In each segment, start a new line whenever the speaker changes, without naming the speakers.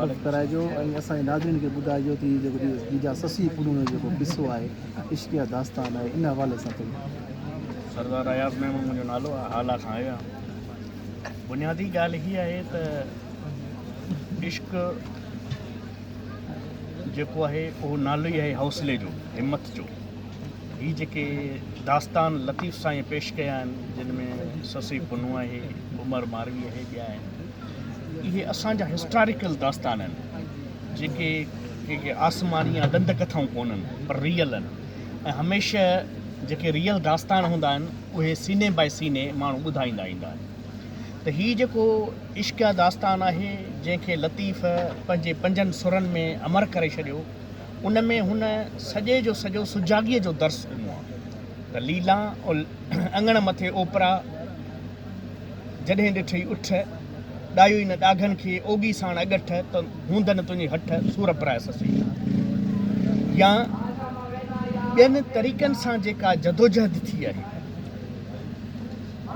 تعارف ڪرائجو ۽ اسان جي ناظرين کي ٻڌائجو ته هي جيڪو جيجا سسئي پنهون جو جيڪو قصو آهي عشقيه داستان آهي ان حوالي سان ٿورو.
سردار اياز ميمڻ منهنجو نالو آهي هالا کان آيو آهيان بنيادي ڳالهه هي آهي ته عشق جيڪو آهي اهو نالو ئي آهي حوصلي جو همت جو هي جيڪي داستان لطيف سائين پيش ڪيا آهن جن ۾ سسئي پنهون آهي عمر ماروي آهي ٻيا آهن اهي اسان جا هسٽاريڪل داستان آهن جيڪي ڪي آسماني يا ڏند ڪٿائون ڪونهن پر ريئل آهن ۽ هميشه جيڪي ريئل داستان هوندا آهن اهي سيني باء سيني ماڻهو ٻڌائيندا ايندا آهن ته هي جيڪو عشقيه داستان آهي جنهن کي لطيف پنهنجي پنجن سرن ۾ امر ڪري ڇڏيو ان ۾ هن سڄي جو سڄو سجاڳيء جو درس ڏنو آهي ته ليلان اڱڻ مٿي اوپرا، جڏهن ڏٺئي اٺ، ڏايوئي نه ڏاگهن کي، اوڳي ساڻ اڳٺ، ته هوند نه تنهنجي هٺ، سور پرائي سسئي. يا ٻين طريقن سان جيڪا جدوجهد ٿي آهي.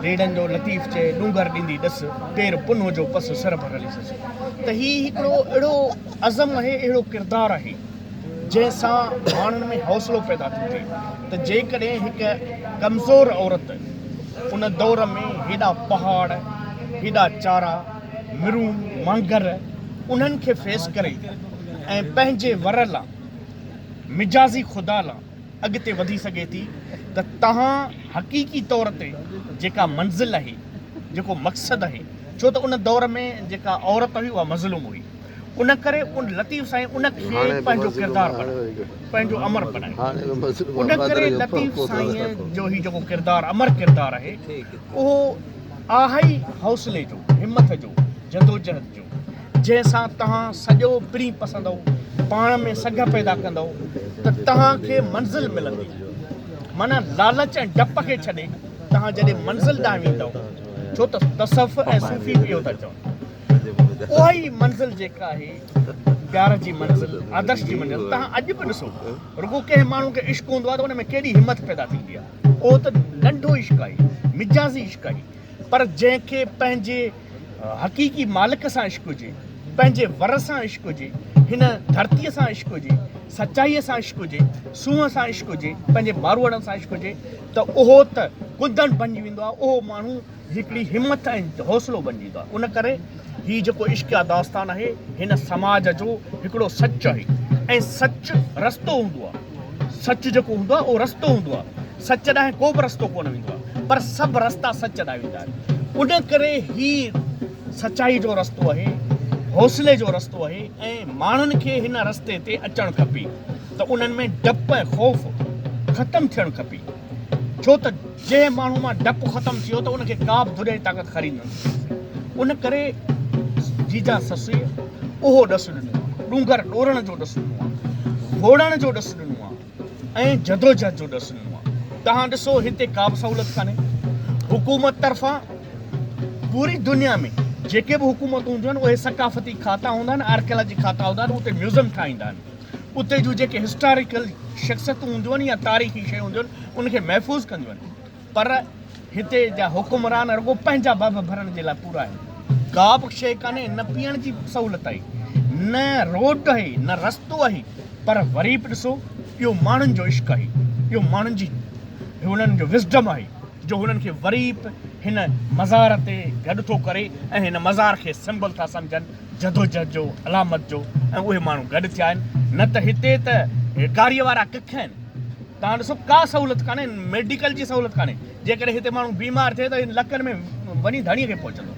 ليڙن جو لطيف چئي، ڏونگر ڏيندي ڏس، پير پنهون جو پس، سر ڀرلي سسئي. ته هي هڪڙو اهڙو عزم آهي، اهڙو ڪردار آهي، جنهن سان ماڻهن ۾ حوصلو پيدا ٿو ٿئي ته جيڪڏهن هڪ ڪمزور عورت ان دور ۾ هيڏا پهاڙ، هيڏا چارا، مرون، مانگر انهن کي فيس ڪري ۽ پنهنجي ور لا مجازي خدا لا اڳتي وڌي سگهي ٿي ته توهان حقيقي طور تي جيڪا منزل آهي، جيڪو مقصد آهي، ڇو ته ان دور ۾ جيڪا عورت هئي اها مظلوم هئي. ان ڪري ان لطيف سائين ان کي پنهنجو ڪردار بنايو، پنهنجو امر بنايو. ان ڪري لطيف سائين جو هي جيڪو ڪردار امر ڪردار آهي، اهو آهي ئي حوصلي جو، همٿ جو، جدوجهد جو، جنهن سان توهان سڄو پرين پسندؤ، پاڻ ۾ سگهه پيدا ڪندؤ ته توهان کي منزل ملندي. معنيٰ لالچ ۽ ڊپ کي ڇڏي توهان جڏهن منزل ڏانهن ويندؤ، ڇو ته تصوف ۽ صوفي به اهو ٿا چون. اها ئي منزل جيڪا آهي پيار جي منزل، آدرش جي منزل، توهان اڄ به ڏسو رڳو ڪنهن ماڻهو کي عشق هوندو آهي ته ان ۾ ڪيڏي همت پيدا ٿيندي آهي. اهو ته ننڍو عشق آهي، مجازي عشق آهي، پر جنهن کي پنهنجي حقيقي مالڪ سان عشق هجي، پنهنجي ور سان عشق هجي، هن ڌرتيء سان عشق هجي، سچائيء سان عشق هجي، سونهن سان عشق هجي، پنهنجي ماروئڙن سان عشق هجي ته اهو ته ڪندن بنجي ويندو آهي، اهو ماڻهو هڪڙي همٿ ۽ حوصلو بنجي ويندو آهي. ان ڪري هي جيڪو عشقيه داستان آهي هن سماج جو هڪڙو سچ آهي ۽ سچ رستو هوندو آهي. سچ جيڪو هوندو آهي اهو رستو هوندو آهي. سچ ڏانهن ڪو به رستو ڪونه ويندو آهي پر سڀ رستا سچ ڏانهن ويندا آهن. ان ڪري هي سچائي جو رستو آهي، حوصلي جو رستو آهي ۽ ماڻهن کي هن رستي تي اچڻ کپي ته انهن ۾ ڊپ ۽ خوف ختم ٿيڻ کپي. ڇو ته جنهن ماڻهو مان ڊپ ختم ٿي ويو ته ان کي ڪا به دنيا جي طاقت خريد نه ٿي سگهي. ان ڪري جيجا سسئيء اهو ڏس ڏنو آهي، ڏونگر ڏورڻ جو ڏس ڏنو آهي، ووڙڻ جو ڏس ڏنو آهي ۽ جدوجهد جو ڏس ڏنو آهي. توهان ڏسو هتي ڪا به سهولت ڪانهي. حڪومت طرفان پوري دنيا ۾ جيڪي به حڪومتون هونديون آهن اهي ثقافتي کاتا هوندا آهن، آرڪيالاجي کاتا هوندا آهن، اتي ميوزم ٺاهيندا آهن. اتي جون جيڪي هسٽاريڪل شخصيتون هونديون آهن يا تاريخي شيون هونديون آهن ان کي محفوظ ڪنديون آهن پر هتي جا حڪمران رڳو پنهنجا ڀڀ ڀرڻ جي لاء پورا آهن. ڪا به شيء ڪانهي، نه پيئڻ جي سهولت آهي، نه روڊ آهي، نه رستو آهي پر وري به ڏسو اهو ماڻهن جو عشق آهي، اهو ماڻهن جي هنن جو وزڊم آهي جو هنن کي وري به هن مزار تي گڏ ٿو ڪري ۽ هن مزار کي سمبل ٿا سمجهن. جدوجهد جو علامت جو ۽ اهي ماڻهو گڏ ٿيا آهن نه ته هتي ته ڪاري وارا ڪک آهن توهان ڏسو ڪا سهولت ڪانهي ميڊيڪل جي سهولت ڪانهي جيڪڏهن هتي ماڻهو بيمار ٿئي ته هن لڪن ۾ وڃي ڌڻي کي پهچندو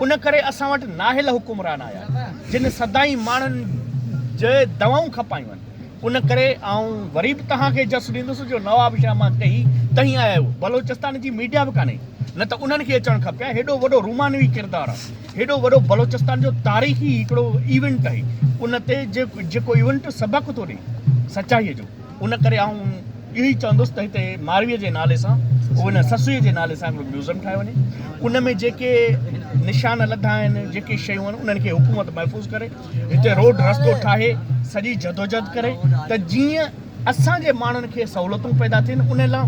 ان ڪري اسان وٽ نااهل حڪمران آيا جن سدائين ماڻهن جي دوائون کپايون آهن ان ڪري آئون وري به توهان کي جس ڏيندس جو نوابشاهه مان ڪهي تهين آيا آهيو بلوچستان جي ميڊيا به ڪانهي نه ته انهن کي اچڻ کپي ها هيڏو وڏو رومانوي ڪردار آهي هيڏو وڏو بلوچستان جو تاريخي هڪڙو ايونٽ آهي ان تي جيڪو ايونٽ سبق ٿو ڏئي سچائي جو ان ڪري آئون اهو ئي چوندس ته هتي ماروي جي نالي سان ان سسئي جي نالي سان هڪڙو ميوزم ٺاهيو وڃي ان ۾ جيڪي نشان لڌا آهن جيڪي شيون آهن انهن کي حڪومت محفوظ ڪري هتي روڊ رستو ٺاهي سڄي جدوجهد ڪري ته جيئن اسان جي ماڻهن کي سهولتون پيدا ٿين ان لا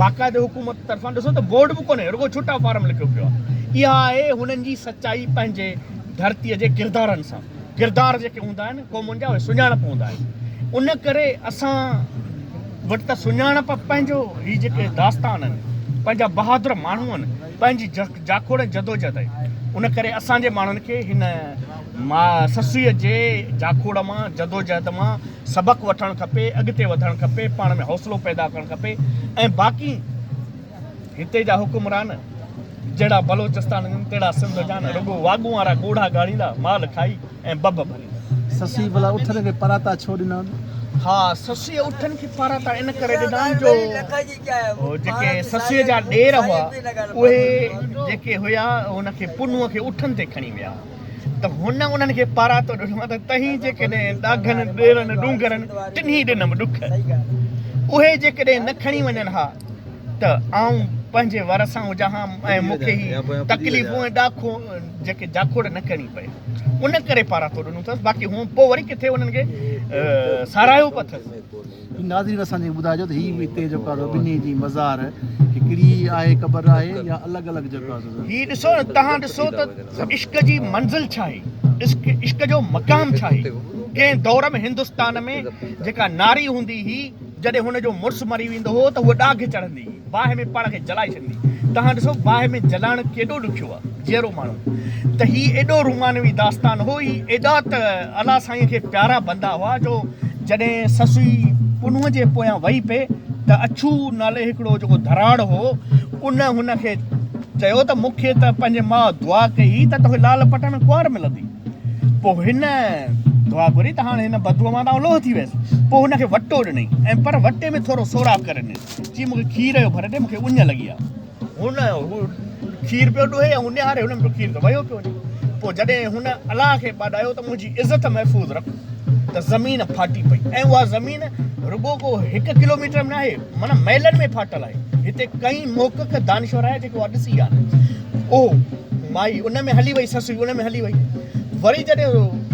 باقاعدي حڪومت طرفان ڏسو ته بورڊ به ڪونهي رڳو ڇٽا فارم لکيو پيو آهي اها آهي هنن جي سچائي پنهنجي ڌرتي جي ڪردارن سان. ڪردار جيڪي هوندا آهن قومن جا اهي سڃاڻپ هوندا آهن ان ڪري اسان وٽ ته سڃاڻپ پنهنجو هي جيڪي داستان آهن پنهنجا بهادر ماڻهو آهن پنهنجي جاکوڙ ۽ جدوجهد آهي ان ڪري اسان جي ماڻهن کي هن ما سسئيء جي جاکوڙ مان جدوجهد مان سبق وٺڻ کپي اڳتي وڌڻ کپي پاڻ ۾ حوصلو پيدا ڪرڻ کپي ۽ باقي هتي جا حڪمران جهڙا بلوچستان جا تهڙا سنڌ جا نه رڳو واڳون وارا ڳوڙها ڳاڙيندا، مال کائي ۽ بب ڀريندا.
سسئي ڀلا اٺن کي پاراتا ڇو ڏنا؟
ها سسئيء اٺن کي پاراتا ان ڪري ڏنا جو جيڪي سسئيء جا ڏير هئا اهي جيڪي هيا ان کي پنهونء کي اٺن تي کڻي ويا ته هن انهن کي پاراتو ڏنو ته تهين جيڪڏهن ڏاگهن ڏيرن ڏونگرن ٽنهي ڏنم ڏک اهي جيڪڏهن نه کڻي وڃن ها ته آئون پنهنجي ور سان هجان ها ۽ مون کي هي تڪليفون ۽ ڏاکون جيڪي جاکوڙ نه ڪرڻي پئي ان ڪري پاراتو ڏنو اٿس باقي هون پوء وري ڪٿي انهن کي ساراهيو به اٿس.
هي ناظرين اسان کي ٻڌائجو ته هي هتي جيڪو آهي سو ٻنهي جي مزار هڪڙي آهي قبر آهي يا الڳ الڳ جيڪو آهي سو.
هي ڏسو نه توهان ڏسو ته عشق جي منزل ڇا آهي عشق عشق جو مقام ڇا آهي ڪنهن دور ۾ هندستان ۾ جيڪا ناري هوندي هئي جڏهن هن جو مڙس مري ويندو هو ته هوء ڏاگهه چڙهندي هئي، باهه ۾ پاڻ کي جلائي ڇڏيندي هئي. توهان ڏسو باهه ۾ جلائڻ ڪيڏو ڏکيو آهي، جيئرو ماڻهو. ته هي ايڏو رومانوي داستان هو، هي ايڏا ته الله سائينء کي پيارا بندا هئا جو جڏهن سسئي پنهونء جي پويان وئي پئي ته اڇو نالي هڪڙو جيڪو ڌراڙ هو، ان هن کي چيو ته مون کي ته پنهنجي ماء دعا ڪئي هئي ته توکي لال پٽ ۾ ڪنوار ملندي. پوء هن دعا گهري ته هاڻ هن بدوء مان ته آئون لوهه ٿي ويس. پوء هن کي وٽو ڏنائين ۽ پر وٽي ۾ ٿورو سوراخ ڪري ڏنائين. چي مون کي کير جو ڀر ڏي، مون کي اڃ لڳي آهي. هن هو کير پيو ڏوهي ۽ هو نهاري هن ۾ پيو کير ته وهيو پيو وڃي. پوء جڏهن هن الله کي ٻاڏايو ته منهنجي عزت محفوظ رک ته زمين ڦاٽي پئي ۽ اها زمين رڳو ڪو هڪ ڪلوميٽر ۾ ناهي معنيٰ ميلن ۾ ڦاٽل آهي. هتي ڪئين محقق دانشور آهيا جيڪي اها ڏسي ويا آهن. اهو مائي ان ۾ هلي وئي، سسئي ان ۾ هلي وئي. وري جڏهن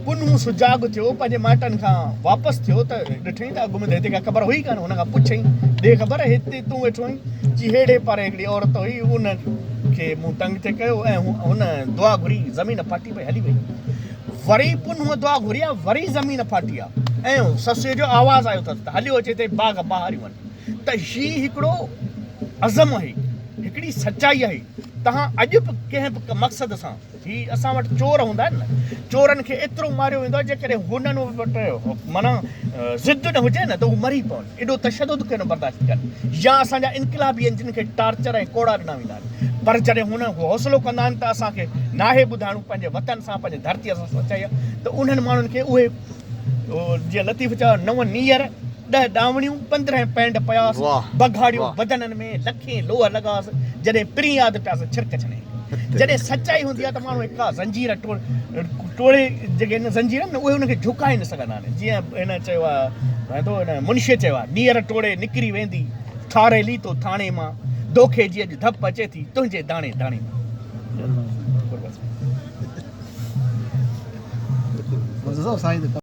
پنهون سجاڳ ٿيو، پنهنجي مائٽن کان واپس ٿيو ته ڏٺائين ته اڳ ۾ ته هتي ڪا قبر هئي ڪانه. هن کان پڇيائين، ڏي خبر هتي تون ويٺو آهين؟ چي ههڙي پاري هڪڙي عورت هئي، ان کي مون تنگ ٿي ڪيو ۽ هن دعا گهري، زمين ڦاٽي پئي هلي وئي. وري پنهونء دعا گهري آ، وري زمين ڦاٽي آ ۽ سسئيء جو آواز آيو اٿس ته هليو اچ هتي باغ بهاريون آهن. ته هي هڪڙو عزم آهي، هڪڙي سچائي آهي. توهان اڄ به ڪنهن به مقصد سان، هي اسان وٽ چور هوندا آهن نه، چورن کي ايترو ماريو ويندو آهي جيڪڏهن هنن وٽ معنيٰ ضد نه هجي نه ته هو مري پون، ايڏو تشدد ڪين برداشت ڪن. يا اسان جا انقلابي آهن جن کي ٽارچر ۽ ڪوڙا ڏنا ويندا آهن، پر جڏهن هن هو حوصلو ڪندا آهن ته اسان کي ناهي ٻڌائڻو پنهنجي وطن سان پنهنجي ڌرتيء سان سچائي آهي ته انهن ماڻهن کي اهي جيئن لطيف چيو نو نيئر، ڏهه ڏانوڻيون، 15 پينڊ پياس، بگهاڙيون بدنن ۾، لکين لوهه لڳاس، جڏهن پرين ياد پياس، ڇرڪ ڇني. جڏهن سچائي هوندي آهي ته ماڻهو هڪ ڪا زنجير ٽوڙي جيڪي هن زنجير آهن نه اهي ان کي جهڪائي نه سگهندا آهن. جيئن هن چيو آهي ڀائي هن منشيء چيو آهي نيئر ٽوڙي نڪري ويندي، ٿاريلي تو ٿاڻي مان، دوکي جي اڄ ڌپ اچي ٿي، تنهنجي داڻي داڻي مان.